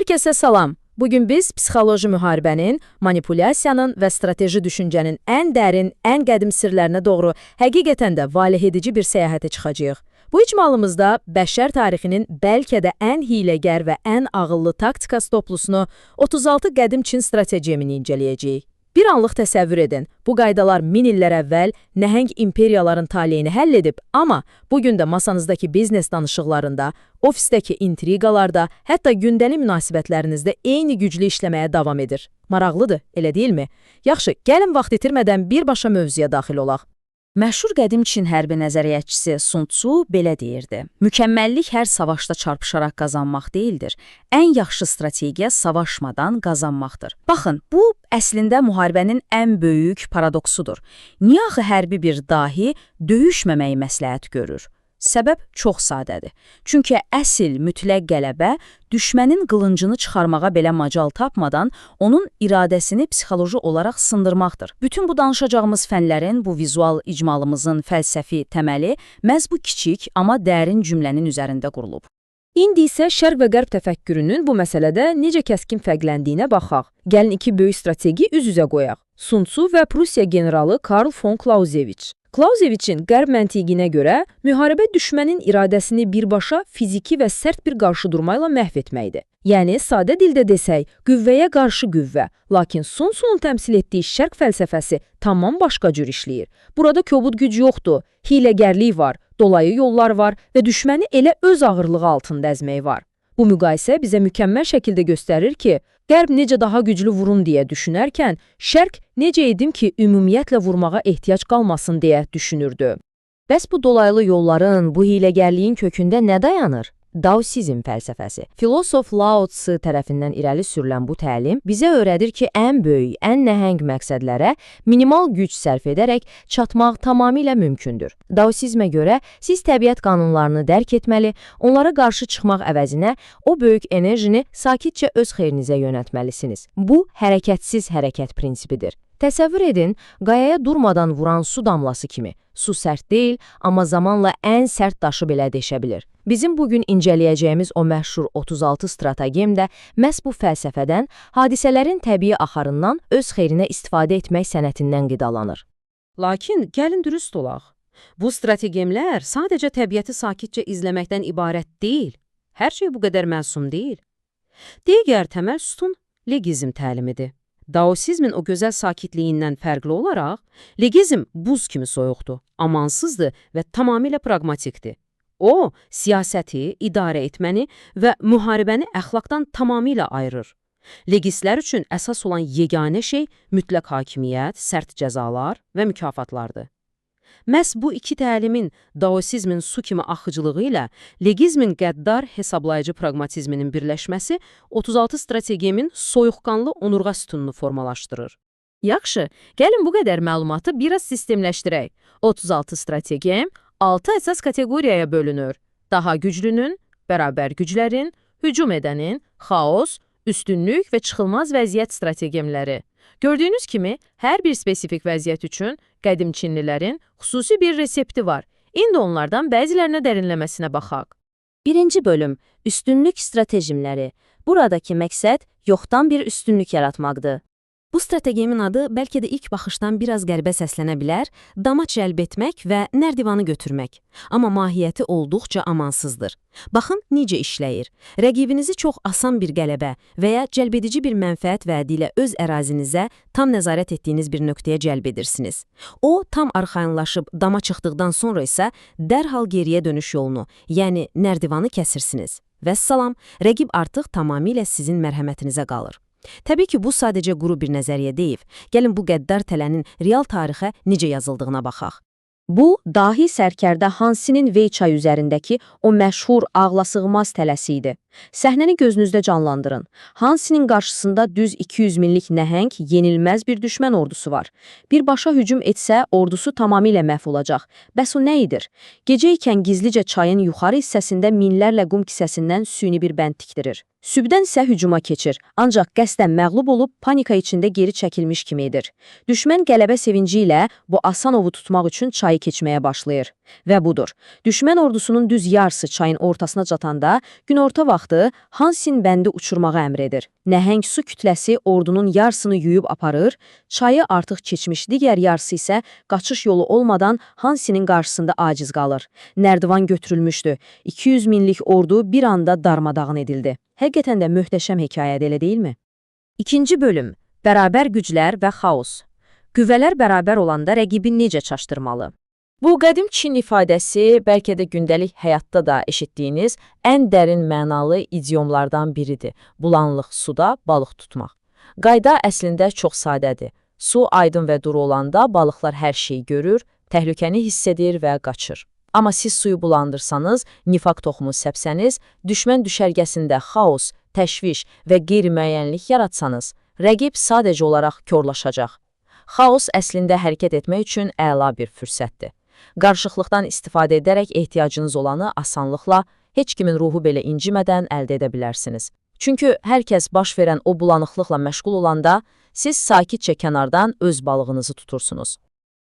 Hər kəsə salam. Bugün biz psixoloji müharibənin, manipulyasiyanın və strateji düşüncənin ən dərin, ən qədim sirlərinə doğru həqiqətən də valehedici bir səyahətə çıxacağıq. Bu icmalımızda bəşər tarixinin bəlkə də ən hiləgər və ən ağıllı taktikası toplusunu 36 qədim Çin strategiyasını incələyəcəyik. Bir anlıq təsəvvür edin, bu qaydalar min illər əvvəl nəhəng imperiyaların taleyini həll edib, amma bugün də masanızdakı biznes danışıqlarında, ofisdəki intriqalarda, hətta gündəlik münasibətlərinizdə eyni güclü işləməyə davam edir. Maraqlıdır, elə deyilmi? Yaxşı, gəlin vaxt itirmədən birbaşa mövzuya daxil olaq. Məşhur qədim Çin hərbi nəzəriyyətçisi Sun Tzu belə deyirdi: "Mükəmməllik hər savaşda çarpışaraq qazanmaq deyildir. Ən yaxşı strategiya savaşmadan qazanmaqdır." Baxın, bu əslində müharibənin ən böyük paradoksudur. Niyə axı hərbi bir dahi döyüşməməyi məsləhət görür? Səbəb çox sadədir. Çünki əsl mütləq qələbə düşmənin qılıncını çıxarmağa belə macal tapmadan onun iradəsini psixoloji olaraq sındırmaqdır. Bütün bu danışacağımız fənlərin, bu vizual icmalımızın fəlsəfi təməli məhz bu kiçik, amma dərin cümlənin üzərində qurulub. İndi isə şərq və qərb təfəkkürünün bu məsələdə necə kəskin fərqləndiyinə baxaq. Gəlin iki böyük strategi üz-üzə qoyaq. Sun Tzu və Prussiya generalı Karl von Clausewitz. Clausewitzin qərb məntiqinə görə müharibə düşmənin iradəsini birbaşa fiziki və sərt bir qarşıdurmayla məhv etməkdir. Yəni, sadə dildə desək, qüvvəyə qarşı qüvvə. Lakin Sun Tzu'nun təmsil etdiyi şərq fəlsəfəsi tamam başqa cür işləyir. Burada kobud güc yoxdur, hiləgərlik var, dolayı yollar var və düşməni elə öz ağırlığı altında əzmək var. Bu müqayisə bizə mükəmməl şəkildə göstərir ki, Qərb necə daha güclü vurun deyə düşünərkən, Şərq necə edim ki, ümumiyyətlə vurmağa ehtiyac qalmasın deyə düşünürdü. Bəs bu dolaylı yolların, bu hiləgərliyin kökündə nə dayanır? Daosizm fəlsəfəsi. Filosof Lao Tzu tərəfindən irəli sürülən bu təlim bizə öyrədir ki, ən böyük, ən nəhəng məqsədlərə minimal güc sərf edərək çatmaq tamamilə mümkündür. Daosizmə görə siz təbiət qanunlarını dərk etməli, onlara qarşı çıxmaq əvəzinə o böyük enerjini sakitcə öz xeyrinizə yönəltməlisiniz. Bu, hərəkətsiz hərəkət prinsipidir. Təsəvvür edin, qayaya durmadan vuran su damlası kimi. Su sərt deyil, amma zamanla ən sərt daşı belə deşə bilir. Bizim bugün incələyəcəyimiz o məşhur 36 strategem də məhz bu fəlsəfədən, hadisələrin təbii axarından öz xeyrinə istifadə etmək sənətindən qidalanır. Lakin gəlin dürüst olaq. Bu strategemlər sadəcə təbiəti sakitcə izləməkdən ibarət deyil. Hər şey bu qədər məsum deyil. Digər təməl sütun legizm təlimidir. Daosizmin o gözəl sakitliyindən fərqli olaraq, legizm buz kimi soyuqdur, amansızdır və tamamilə praqmatikdir. O, siyasəti, idarə etməni və müharibəni əxlaqdan tamamilə ayırır. Legistlər üçün əsas olan yeganə şey mütləq hakimiyyət, sərt cəzalar və mükafatlardır. Məhz bu iki təlimin daosizmin su kimi axıcılığı ilə legizmin qəddar hesablayıcı praqmatizminin birləşməsi 36 strategimin soyuqqanlı onurğa sütununu formalaşdırır. Yaxşı, gəlin bu qədər məlumatı biraz sistemləşdirək. 36 strategem 6 əsas kateqoriyaya bölünür. Daha güclünün, bərabər güclərin, hücum edənin, xaos, üstünlük və çıxılmaz vəziyyət strategemləri. Gördüyünüz kimi, hər bir spesifik vəziyyət üçün qədim Çinlilərin xüsusi bir resepti var. İndi onlardan bəzilərinə dərinləməsinə baxaq. Birinci bölüm, üstünlük stratejimləri. Buradakı məqsəd yoxdan bir üstünlük yaratmaqdır. Bu strategimin adı bəlkə də ilk baxışdan biraz qəribə səslənə bilər, dama cəlb etmək və nərdivanı götürmək. Amma mahiyyəti olduqca amansızdır. Baxın necə işləyir. Rəqibinizi çox asan bir qələbə və ya cəlbedici bir mənfəət vədi ilə öz ərazinizə tam nəzarət etdiyiniz bir nöqtəyə cəlb edirsiniz. O, tam arxayınlaşıb dama çıxdıqdan sonra isə dərhal geriyə dönüş yolunu, yəni nərdivanı kəsirsiniz. Vəssalam, rəqib artıq tamamilə sizin mərhəmətinizə qalır. Təbii ki, bu sadəcə quru bir nəzəriyyə deyil. Gəlin bu qəddar tələnin real tarixə necə yazıldığına baxaq. Bu, dahi sərkərdə Hansinin Vey çayı üzərindəki o məşhur ağlasığmaz tələsi idi. Səhnəni gözünüzdə canlandırın. Hansinin qarşısında düz 200 minlik nəhəng, yenilməz bir düşmən ordusu var. Birbaşa hücum etsə, ordusu tamamilə məhv olacaq. Bəs o nə edir? Gecə ikən gizlicə çayın yuxarı hissəsində minlərlə qum kisəsindən süni bir bənd tikdirir. Sübdən isə hücuma keçir, ancaq qəsdən məğlub olub panika içində geri çəkilmiş kimi edir. Düşmən qələbə sevinci ilə bu asan ovu tutmaq üçün çayı keçməyə başlayır. Və budur. Düşmən ordusunun düz yarısı çayın ortasına çatanda günorta vaxtı Hansin bəndi uçurmağı əmr edir. Nəhəng su kütləsi ordunun yarısını yuyub aparır, çayı artıq keçmiş digər yarısı isə qaçış yolu olmadan Hansinin qarşısında aciz qalır. Nərdivan götürülmüşdü. 200 minlik ordu bir anda darmadağın edildi. Həqiqətən də möhtəşəm hekayədir, elə deyilmi? İkinci bölüm. Bərabər güclər və xaos. Qüvvələr bərabər olanda rəqibi necə çaşdırmalı? Bu qədim Çin ifadəsi bəlkə də gündəlik həyatda da eşitdiyiniz ən dərin mənalı idiomlardan biridir. Bulanlıq suda balıq tutmaq. Qayda əslində çox sadədir. Su aydın və duru olanda balıqlar hər şeyi görür, təhlükəni hiss edir və qaçır. Amma siz suyu bulandırsanız, nifaq toxumu səpsəniz, düşmən düşərgəsində xaos, təşviş və qeyri-müəyyənlik yaratsanız, rəqib sadəcə olaraq korlaşacaq. Xaos əslində hərəkət etmək üçün əla bir fürsətdir. Qarışıqlıqdan istifadə edərək ehtiyacınız olanı asanlıqla, heç kimin ruhu belə incimədən əldə edə bilərsiniz. Çünki hər kəs baş verən o bulanıqlıqla məşğul olanda, siz sakitcə kənardan öz balığınızı tutursunuz.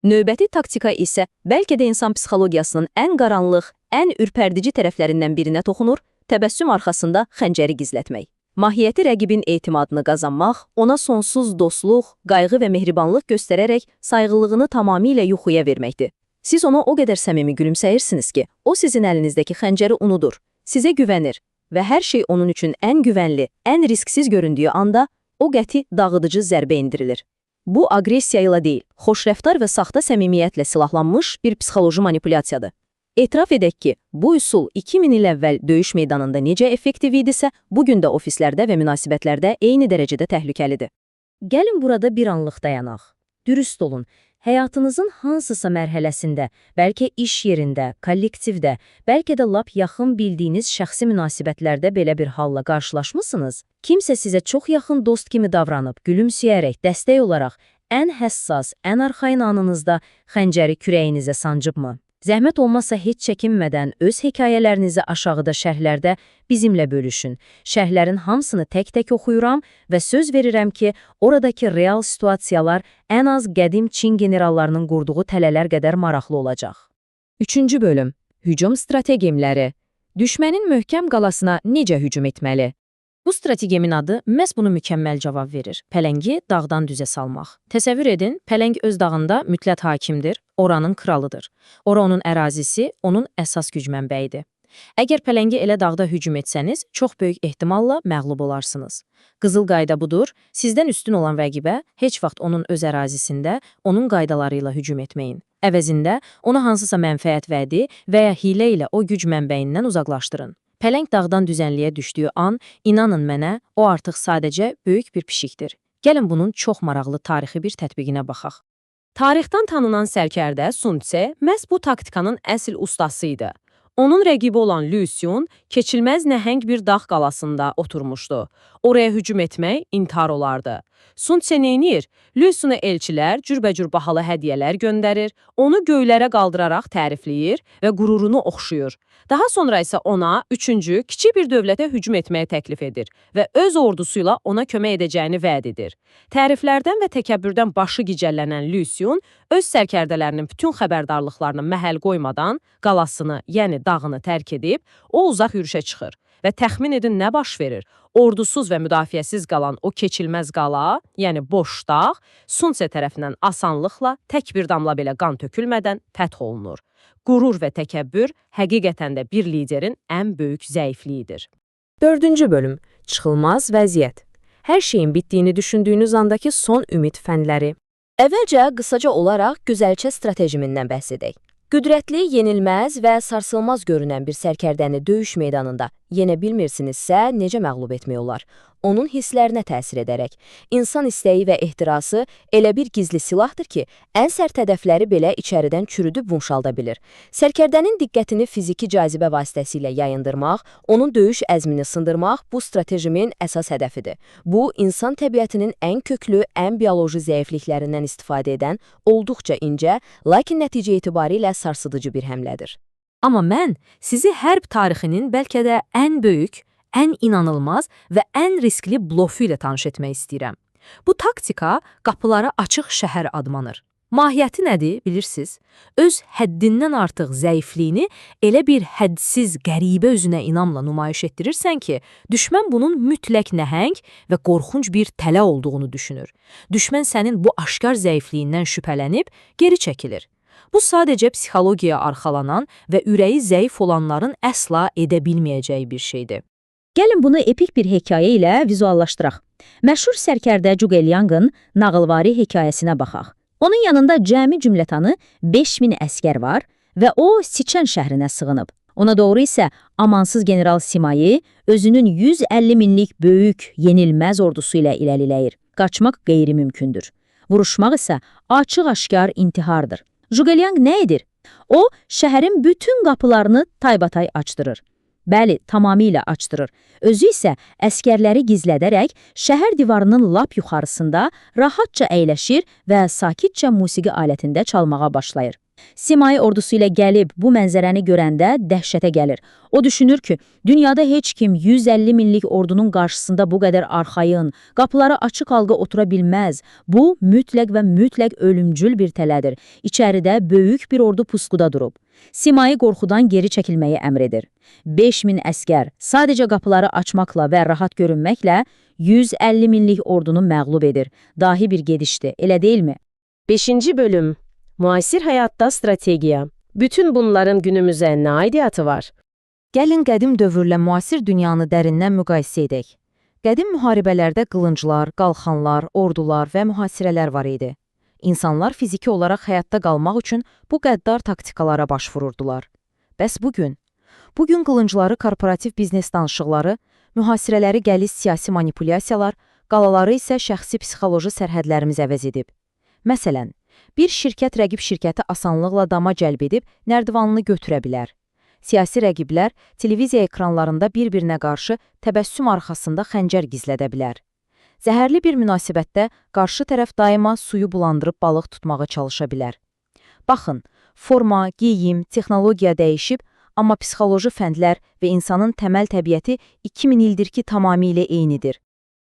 Növbəti taktika isə bəlkə də insan psixologiyasının ən qaranlıq, ən ürpərdici tərəflərindən birinə toxunur, təbəssüm arxasında xəncəri gizlətmək. Mahiyyəti rəqibin etimadını qazanmaq, ona sonsuz dostluq, qayğı və mehribanlıq göstərərək sayğılığını tamamilə yuxuya verməkdir. Siz ona o qədər səmimi gülümsəyirsiniz ki, o sizin əlinizdəki xəncəri unudur, sizə güvənir və hər şey onun üçün ən güvənli, ən risksiz göründüyü anda o qəti dağıdıcı zərbə endirilir. Bu aqressiya ilə deyil, xoşrəftar və saxta səmimiyyətlə silahlanmış bir psixoloji manipulyasiyadır. Etiraf edək ki, bu üsul 2000 il əvvəl döyüş meydanında necə effektiv idisə, bu gün də ofislərdə və münasibətlərdə eyni dərəcədə təhlükəlidir. Gəlin burada bir anlıq dayanaq. Dürüst olun, həyatınızın hansısa mərhələsində, bəlkə iş yerində, kollektivdə, bəlkə də lap yaxın bildiyiniz şəxsi münasibətlərdə belə bir halla qarşılaşmısınız? Kimsə sizə çox yaxın dost kimi davranıb, gülümsəyərək, dəstək olaraq ən həssas, ən arxayın anınızda xəncəri kürəyinizə sancıbmı? Zəhmət olmazsa heç çəkinmədən öz hekayələrinizi aşağıda şərhlərdə bizimlə bölüşün. Şərhlərin hamısını tək-tək oxuyuram və söz verirəm ki, oradakı real situasiyalar ən az qədim Çin generallarının qurduğu tələlər qədər maraqlı olacaq. Üçüncü bölüm. Hücum strategimləri. Düşmənin möhkəm qalasına necə hücum etməli? Bu strategimin adı məhz bunu mükəmməl cavab verir. Pələngi dağdan düzə salmaq. Təsəvvür edin, pələng öz dağında mütləq hakimdir, oranın kralıdır. Ora onun ərazisi, onun əsas güc mənbəyidir. Əgər pələngi elə dağda hücum etsəniz, çox böyük ehtimalla məğlub olarsınız. Qızıl qayda budur, sizdən üstün olan rəqibə heç vaxt onun öz ərazisində, onun qaydaları ilə hücum etməyin. Əvəzində ona hansısa mənfəət vədi və ya hiylə ilə o güc mənbəyindən uzaqlaşdırın. Pələng dağdan düzənliyə düşdüyü an, inanın mənə, o artıq sadəcə böyük bir pişikdir. Gəlin bunun çox maraqlı tarixi bir tətbiqinə baxaq. Tarixdən tanınan sərkərdə Sun Tse məhz bu taktikanın əsl ustası idi. Onun rəqibi olan Lü Xun keçilməz nəhəng bir dağ qalasında oturmuşdu. Oraya hücum etmək intihar olardı. Sun Tse neynir? Lü Xuna elçilər cürbəcür bahalı hədiyyələr göndərir, onu göylərə qaldıraraq tərifləyir və qürurunu oxşuyur. Daha sonra isə ona üçüncü, kiçik bir dövlətə hücum etməyi təklif edir və öz ordusuyla ona kömək edəcəyini vəd edir. Təriflərdən və təkəbbürdən başı gicəllənən Lü Xun öz sərkərdələrinin bütün xəbərdarlıqlarına məhəl qoymadan qalasını, yəni dağını tərk edib, o uzaq yürüşə çıxır. Və təxmin edin nə baş verir? Ordusuz və müdafiəsiz qalan o keçilməz qala, yəni boş dağ, Sun Tse tərəfindən asanlıqla tək bir damla belə qan tökülmədən fəth olunur. Qürur və təkəbbür həqiqətən də bir liderin ən böyük zəifliyidir. Dördüncü bölüm. Çıxılmaz vəziyyət. Hər şeyin bitdiyini düşündüyünüz andakı son ümid fəndləri. Əvvəlcə qısaca olaraq gözəlçə stratejimindən bəhs edək. Qüdrətli, yenilməz və sarsılmaz görünən bir sərkərdəni döyüş meydanında yenə bilmirsinizsə, necə məğlub etmək olar? Onun hisslərinə təsir edərək. İnsan istəyi və ehtirası elə bir gizli silahdır ki, ən sərt hədəfləri belə içəridən çürüdüb yumşalda bilir. Sərkərdənin diqqətini fiziki cazibə vasitəsilə yayındırmaq, onun döyüş əzmini sındırmaq bu stratejimin əsas hədəfidir. Bu, insan təbiətinin ən köklü, ən bioloji zəifliklərindən istifadə edən, olduqca incə, lakin nəticə etibarilə sarsıdıcı bir həmlədir. Amma mən sizi hərb tarixinin bəlkə də ən böyük, ən inanılmaz və ən riskli blofu ilə tanış etmək istəyirəm. Bu taktika qapıları açıq şəhər adlanır. Mahiyyəti nədir, bilirsiniz? Öz həddindən artıq zəifliyini elə bir hədsiz qəribə özünə inamla nümayiş etdirirsən ki, düşmən bunun mütləq nəhəng və qorxunc bir tələ olduğunu düşünür. Düşmən sənin bu aşkar zəifliyindən şübhələnib geri çəkilir. Bu sadəcə psixologiyaya arxalanan və ürəyi zəif olanların əsla edə bilməyəcəyi bir şeydir. Gəlin bunu epik bir hekayə ilə vizuallaşdıraq. Məşhur sərkərdə Zhuge Liang'ın nağılvari hekayəsinə baxaq. Onun yanında cəmi cümlətanı 5000 əskər var və o Siçan şəhərinə sığınıb. Ona doğru isə amansız general Simayi özünün 150 minlik böyük, yenilməz ordusu ilə irəliləyir. Qaçmaq qeyri-mümkündür. Vuruşmaq isə açıq-aşkar intihardır. Zhuge Liang nə edir? O, şəhərin bütün qapılarını taybatay açdırır. Bəli, tamamilə açdırır. Özü isə əskərləri gizlədərək şəhər divarının lap yuxarısında rahatca əyləşir və sakitcə musiqi alətində çalmağa başlayır. Simai ordusu ilə gəlib bu mənzərəni görəndə dəhşətə gəlir. O düşünür ki, dünyada heç kim 150 minlik ordunun qarşısında bu qədər arxayın, qapıları açıq halda otura bilməz. Bu mütləq və mütləq ölümcül bir tələdir. İçəridə böyük bir ordu puskuda durub. Simai qorxudan geri çəkilməyi əmr edir. 5000 əskər sadəcə qapıları açmaqla və rahat görünməklə 150 minlik ordunu məğlub edir. Dahi bir gedişdi, elə deyilmi? 5. Bölüm. Muasir hayatta strategiya. Bütün bunların günümüze ne aidiyyatı var? Gəlin qədim dövrlə müasir dünyanı dərindən müqayisə edək. Qədim müharibələrdə qılınclar, qalxanlar, ordular və mühasirələr var idi. İnsanlar fiziki olaraq həyatda qalmaq üçün bu qəddar taktikalara başvururdular. Bəs bugün? Bugün qılıncları korporativ biznes danışıqları, mühasirələri qəliz siyasi manipulyasiyalar, qalaları isə şəxsi psixoloji sərhədlərimiz əvəz edib. Məsələn, bir şirkət rəqib şirkəti asanlıqla dama cəlb edib nərdivanını götürə bilər. Siyasi rəqiblər televiziya ekranlarında bir-birinə qarşı təbəssüm arxasında xəncər gizlədə bilər. Zəhərli bir münasibətdə qarşı tərəf daima suyu bulandırıb balıq tutmağa çalışa bilər. Baxın, forma, geyim, texnologiya dəyişib, amma psixoloji fəndlər və insanın təməl təbiəti 2000 ildir ki tamamilə eynidir.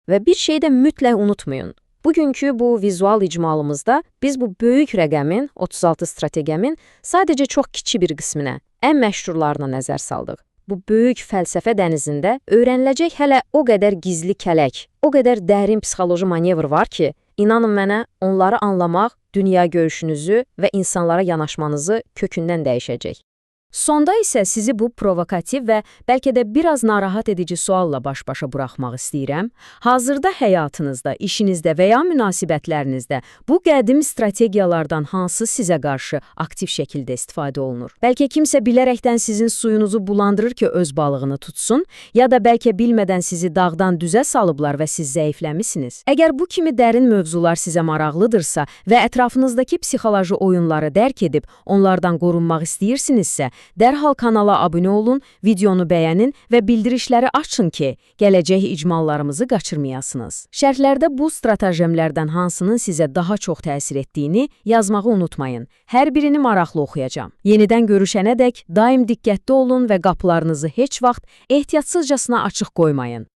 Və bir şey də mütləq unutmayın. Bugünkü bu vizual icmalımızda biz bu böyük rəqəmin, 36 strategemin sadəcə çox kiçik bir qisminə, ən məşhurlarına nəzər saldıq. Bu böyük fəlsəfə dənizində öyrəniləcək hələ o qədər gizli kələk, o qədər dərin psixoloji manevr var ki, inanın mənə, onları anlamaq dünya görüşünüzü və insanlara yanaşmanızı kökündən dəyişəcək. Sonda isə sizi bu provokativ və bəlkə də biraz narahat edici sualla baş-başa buraxmaq istəyirəm. Hazırda həyatınızda, işinizdə və ya münasibətlərinizdə bu qədim strategiyalardan hansı sizə qarşı aktiv şəkildə istifadə olunur? Bəlkə kimsə bilərəkdən sizin suyunuzu bulandırır ki, öz balığını tutsun, ya da bəlkə bilmədən sizi dağdan düzə salıblar və siz zəifləmisiniz. Əgər bu kimi dərin mövzular sizə maraqlıdırsa və ətrafınızdakı psixoloji oyunları dərk edib onlardan qorunmaq istəyirsinizsə, dərhal kanala abunə olun, videonu bəyənin və bildirişləri açın ki, gələcək icmallarımızı qaçırmayasınız. Şərhlərdə bu stratejemlərdən hansının sizə daha çox təsir etdiyini yazmağı unutmayın. Hər birini maraqlı oxuyacağam. Yenidən görüşənədək daim diqqətli olun və qapılarınızı heç vaxt ehtiyatsızcasına açıq qoymayın.